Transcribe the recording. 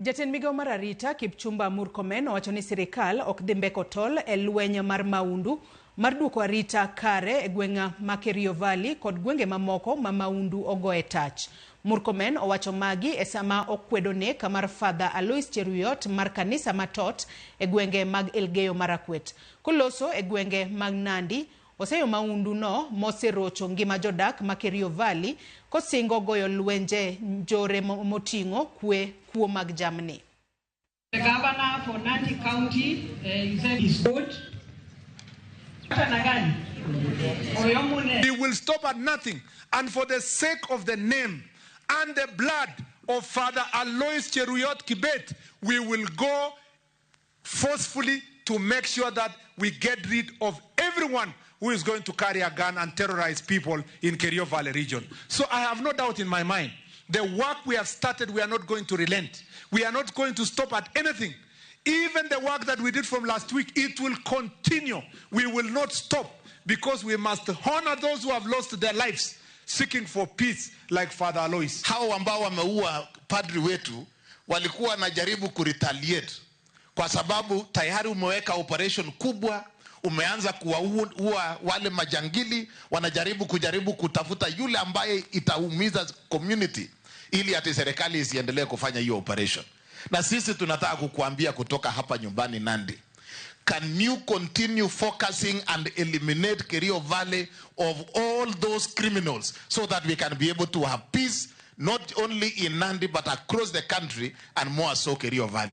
Jatend migao mar arita Kipchumba Murkomen owacho ni sirikal ok dhi mbeko tol e lweny mar maundu mar duoko arita kare e gweng' ma Kerio Valley kod gwenge mamoko ma maundu ogoye tach. Murkomen owacho magi e sama okwedo nek mar Father Alois Cheruiyot mar kanisa ma Tot e gwenge mag Elgeyo Marakwet. Koloso e gwenge mag Nandi, oseyo maundu no moserocho ngima jodak ma Kerio Valley kosingo goyo lwenje njore moting'o kwe kuo mag jamni. The governor for Nandi County is good. We will stop at nothing, and for the sake of the name and the blood of Father Alois Cheruiyot Kibet, we will go forcefully to make sure that we get rid of everyone who is going to carry a gun and terrorize people in Kerio Valley region. So I have no doubt in my mind, the work we have started, we are not going to relent. We are not going to stop at anything. Even the work that we did from last week, it will continue. We will not stop because we must honor those who have lost their lives seeking for peace like Father Alois. Hao ambao wameua padri wetu walikuwa wanajaribu kuretaliate kwa sababu tayari umeweka operation kubwa, umeanza kuwaua wale majangili, wanajaribu kujaribu kutafuta yule ambaye itaumiza community ili ati serikali isiendelee kufanya hiyo operation. Na sisi tunataka kukuambia kutoka hapa nyumbani Nandi, can you continue focusing and eliminate Kerio Valley of all those criminals so that we can be able to have peace not only in Nandi but across the country and more so Kerio Valley.